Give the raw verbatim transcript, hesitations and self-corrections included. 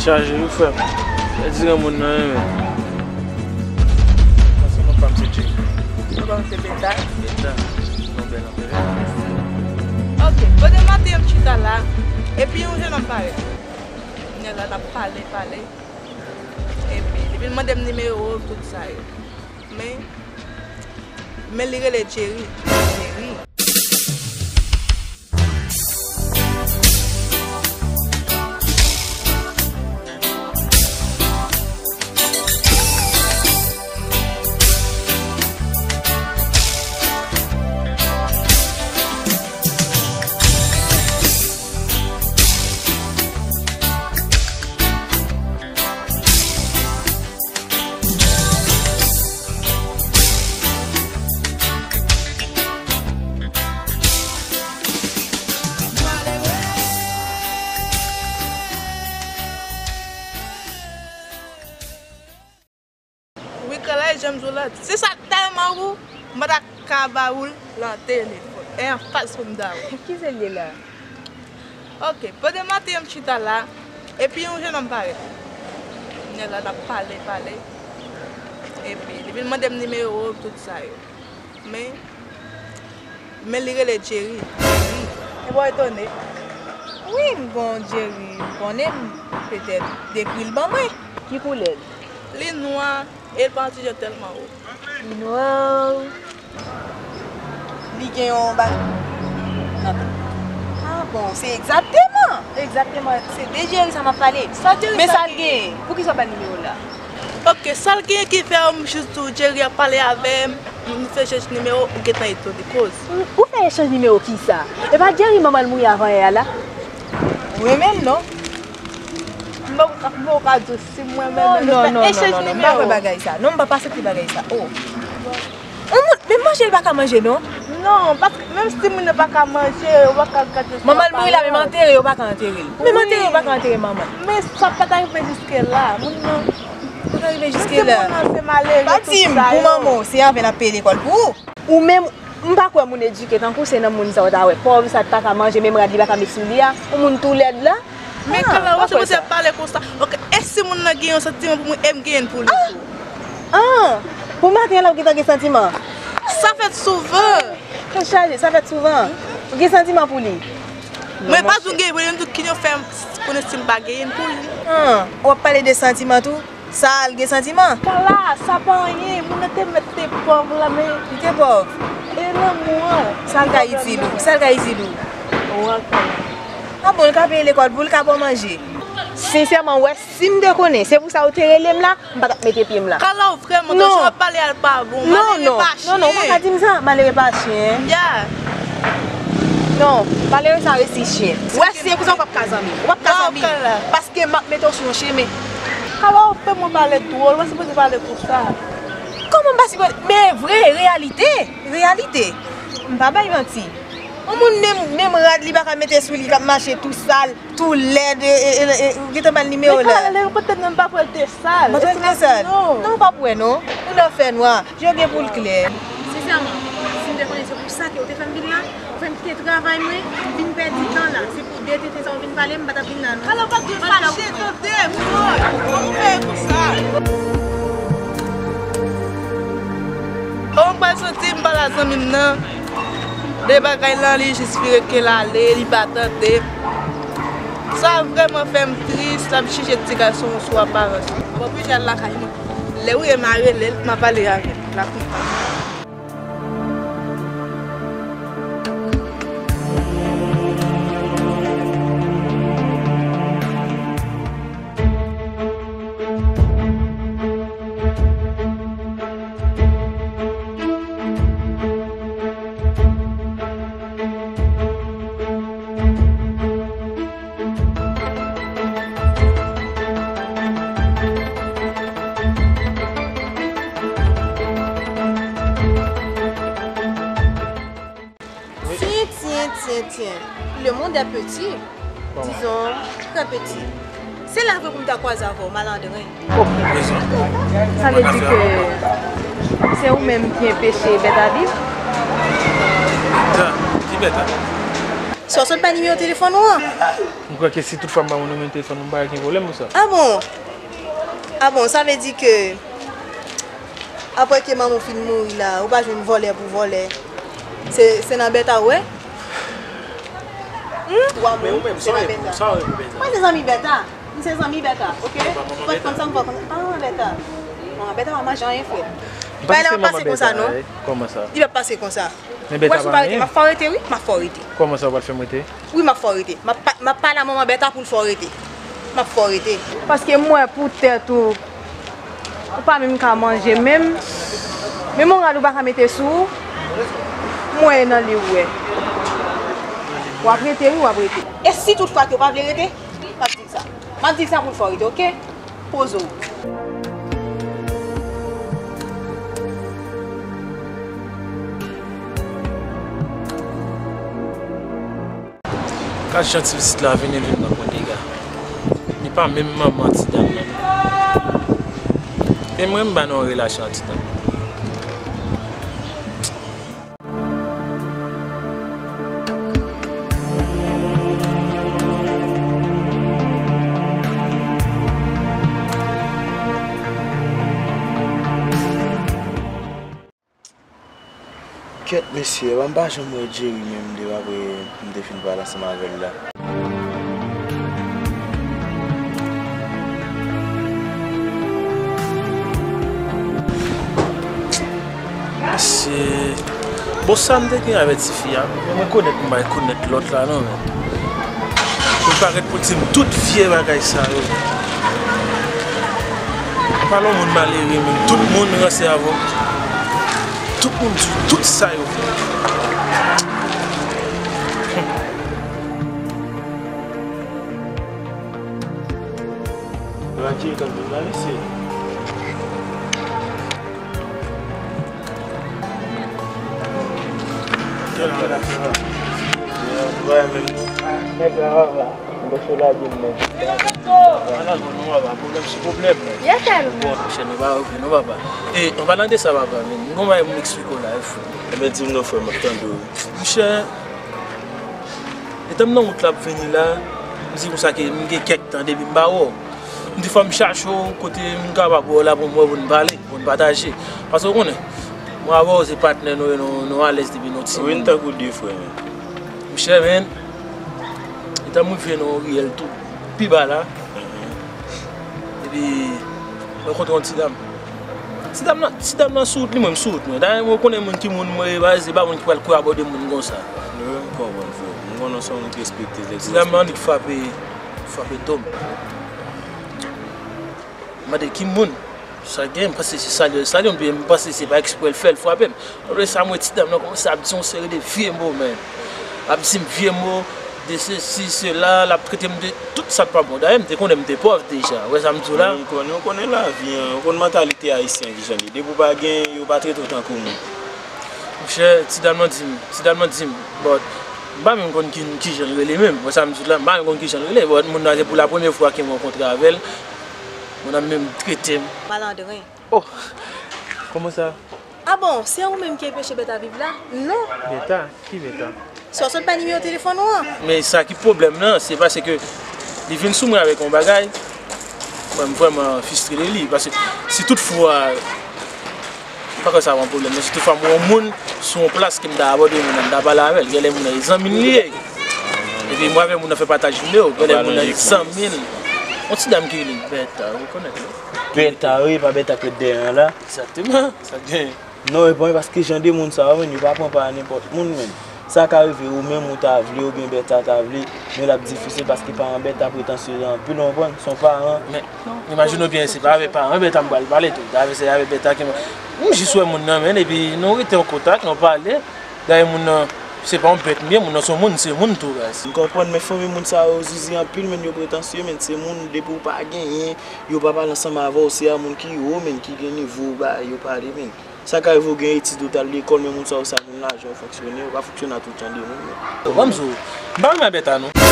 Chaje wi frè m. E di granmoun nan renmen. Paske non pa m se Jay. Non pa m se Beta. Beta. Non bèl anpil. Ok, kote maten an m chita la, epi yon jennonm parèt. Nèg la t ap pale, pale. Epi li vin mande m nimewo, tout sa yo. Men, men li rele Jerry. Jerry. Wi, Kalay, jan m di w la, si sa tèlman gou, m pa ta ka ba ou l nan telefòn. E anfas pou m ta wè. Ki se l ye la? Ok, pandan maten an m chita la, epi yon jennonm parèt. Nèg la t ap pale, pale. Epi, li vin mande m nimewo, tout sa yo. Men, men li rele Jerry. Jerry. E bò etone. Wi, m gon Jerry, m konnen m petèt dekri l ban mwen. Ki koulè l? Li nwa, e l pa yon ti jan tèlman wo. Li nwa. Li gen yon ba-, ah bon, se egzakteman, egzakteman, se de Jerry sa m ap pale. Sa Jerry sa genyen? Men sa l genyen? Poukisa w ba l nimewo l la? Ok, sa l genyen ki fè m jis di w Jerry ap pale avè m, m fè echanj nimewo, ou gentan etone koz. Ou, ou fè echanj nimewo kisa? E pa Jerry manman l mouri avan yè a la? Ou renmen l non? M pa, m pa ka di w si m renmen l, non, non, non, non, non, m pa kwè bagay sa. Non, m pa aksepte bagay sa. Oh. Yon moun, menm manje l pa ka manje, non? Non, paske menm si moun nan pa ka manje, yo pa ka gade. Manman l mouri la, menm antere, yo pa ka antere l. Menm antere, yo pa ka antere manman l. Men sa pa ta rive jiske la. Moun nan. Pa ta rive jiske la. Moun nan se malere, tout sa yo. Pa di m, pou manman w, se avè l ap peye lekòl pou ou. Ou menm, m pa kwè moun edike tankou w se nan moun sa w ta wè. Pòv sa t pa ka manje, menm rad li pa ka met sou li a. Yon moun tou lèd la. Men Kala, ou sipoze pale konsa. Ok, e si moun nan gen yon santiman pou mwen, e m genyen l pou li tou? Ah! Pou maten an la, ou gentan gen santiman? Sa fèt souvan. Tèt chaje, sa fèt souvan. Ou gen santiman pou li? Mwen pa di w genyen pou li, m di w ki jan fè m konnen si m pa genyen l pou li. Ah, w ap pale de santiman tou? Sa al gen santiman? Kala, sa pa anyen, moun nan te mèt te pòv la, men. Li te pòv? E lanmou an. Sa l ka itil ou? Sa l ka itil ou? Wi, Kala. Ah bon, l ka peye lekòl pou l, ka ba w manje. Sensèman, w wè, si m te konnen, se pou sa ou te rele m la, m pa t ap mete pye m la. Kala, w vrèman, non. Jan w ap pale a l pa bon. Non, malere non, pa chen. Non, non, pa ka di m sa, malere pa chen. Ya. Non, malere sa resi chen. W wè, se pou sa w p ap ka zanmi. W p ap ka zanmi. Paske m ap mete w sou yon chemen. Kala, w fè mwen pale dwòl, mwen sipoze pale konsa. Kòman m pa sipoze? Men vre, reyalite, reyalite. M pa bay manti. Yon moun menm, menm rad li pa ka mete sou li, k ap mache tou sal, tou lèd, e, e, e, e, ou gentan ba l nimewo la. Men Kala, lè yo pote m nan, m pa kwè l te sal. M pa kwè l te sal. Non, w p ap wè non. Koulè w fè nwa. Je w gen pou l klè. Sensèman, si m te konnen se pou sa ke w te fè m vin la, ou fè m kite travay mwen, vin pèdi tan la. Se pou de tenten sa w vin pale m, m pa t ap vin la non. Kala, w pa t dwe fache, tande, m wè. Kòman w fè konsa? Ou pa santi m pale a zanmi m nan? De bagay lan, li jis vire ke l ale, li pa tande. Sa vrèman fè m tris, l ap jije ti gason sou aparans li. M oblije al lakay mwen. Lè w ye m a rele l, m a pale avè l. L ap konprann. Tyen, tyen, tyen, tyen. Le monde est petit. Disons, très petit. Se la vre pou m ta kwaze avè w, malandren. Sa vle di ke se ou menm ki anpeche bèt a viv? Bèt a? Ki bèt a? Sa w sot bay nimewo telefòn ou an? M kwè ke si tout fwa m ba moun nimewo telefòn ou, m pa gen pwoblèm pou sa. Ah bon? Ah bon, sa vle di ke apre ke manman w fin mouri la, ou pa jwenn vòlè pou vòlè. Se, se nan Bèta ou wè? Hmm? Ou pa mouri, se nan Bèta. Mwen se zanmi Bèta. M se zanmi Bèta, oke? Ou pa t konn sa m fè konn. Pa manman Bèta. Manman Bèta pa manje anyen, frè. Bagay la ap pase konsa, non? Kòman sa? Li p ap pase konsa. Men Bèta pa anyen. M ap fè w rete, wi, m ap fè w rete. Kòman sa, ou pral fè m rete? Wi, m ap fè w rete. M ap pa-, m ap pale a manman Bèta pou l fè w rete. M ap fè w rete. Paske m wè pou tèt ou, ou pa menm ka manje menm. Men moral ou pa ka mete sou ou. M wè e nan li ou wè. W ap rete, wi, w ap rete. E si tout fwa ke w pa vle rete, m ap di l sa. M ap di l sa pou l fè w rete, oke? Poze w. Gad jan ti pitit la vini, l vin ban mwen dega. Li pa menm manman ti dam nan. E mwen, m pa nan yon relasyon ak ti dam nan. Kèt mesye, m pa janm wè Jerry menm depi apre m te fin pale ansanm avè l la. Mesye, bon, sa m te gen avè tifi a, men mwen konèt m pa rekonèt lòt la non, men. Pou l pa ret pou l di m tout vye bagay sa yo. Pale yon moun malere, men tout moun ranse avè w. Tout moun di w tout sa yo fè. Radye kanpe la, mesye. Kèl bagay sa? Nèg la, papa. Bon, se la di m, men. Ala, bon, non, papa, pwoblèm sou pwoblèm. Bon, monchè, nou pa oke, non, papa. E, an palan de sa, papa, men, m gon bagay pou m eksplike w la, e fou. Ebyen, di m non, frè, m ap tande w. Monchè, etan m nan wout la ap vini la, m di konsa ke m gen kèk tan depi m pa wè w. M di fò m chache w kote m kapab wè w la pou m wè, pou n pale, pou n pataje. Paske w konnen, mwen avè w se patnè nou ye, nou, nou alèz depi nou timoun. Wi, n tankou de frè, men. Monchè, men, etan m rive nan yon riyèl tou pi ba la, epi m rankontre yon ti dam. Ti dam nan, ti dam nan sou wout li, mwen m sou wout mwen. Dayè, mwen konnen moun ki moun mwen ye, pa, se pa moun ki pral kolabore moun konsa. Wi, m konprann, frè. M konnen se yon moun ki respekte. Ti dam nan annik frape, frape do m. M mande ki moun. Sa gen, m panse se salye, salye m, m panse se pa eksprè l fè l frape m. Apre sa, m wè ti dam nan kòmanse ap di yon seri de vye mo, men. Ap di m vye mo, de sesi, sela, l ap trete m de tout sa k pa bon. Dayè, m te konnen m te pòv deja. Ou wè sa m di w la? Wi, m konnen, ou konnen lavi an, ou konn mantalite ayisyen kijan li ye. Depi w pa gen, yo pa trete w tankou moun. Monchè, ti dam nan di m, ti dam nan di m, but, m pa menm konn ki, kijan l rele menm. Ou wè sa m di w la? M pa menm konn kijan l rele, but moun nan se pou la premye fwa ke m rankontre avè l. Moun nan menm trete m. Malandren. Oh! Kòman sa? Ah bon, se ou menm ki enpeche Bèta viv la? Non. Bèta? Ki Bèta? Sa w sot bay nimewo telefòn ou an? Men sa ki pwoblèm nan, se paske li vin sou mwen avèk yon bagay. Mwen, m vrèman fristre de li. Paske si tout fwa, m pa kwè sa va yon pwoblèm, men si tout fwa m wè yon moun sou yon plas ke m ta abòde moun nan, m ta pale avè l, genlè moun nan e zanmi l li ye. Epi mwen avè moun nan fè pataj videyo, genlè moun nan e zanmi l. Yon ti dam ki rele Bèta, ou rekonèt li? Bèta, wi, pa Bèta k ret dèyè an la. Egzakteman, sa gen. Non, e bon, paske jan de moun sa yo, men, yo pa pran pa nenpòt moun, men. Sa ka rive ou menm ou ta vle, oubyen Bèta ta vle, men l ap difisil paske paran Bèta pretansye anpil, ou konprann? Se yon paran. Men, imajine w byen, se pa avèk paran Bèta m pral pale tou. Dayè, se avèk Bèta ke m, m jis wè moun nan, men, epi nou rete an kontak, nou pale. Dayè, moun nan, se pa yon bèt m ye, moun nan se yon moun, se moun tou, guys. M konprann, men fanmi moun sa yo zizi anpil, men, yo pretansye, men, se moun, depi w pa genyen, yo pa pale ansanm avè w, se a moun ki wo, men, ki gen nivo, ba, yo pale, men. Sa ka rive w gen etid, ou t al lekòl, men moun sa yo, se a moun lajan yo fonksyone, yo pa fonksyone a tout jan de moun, non. Ban m di w, m pa renmen Bèta, non.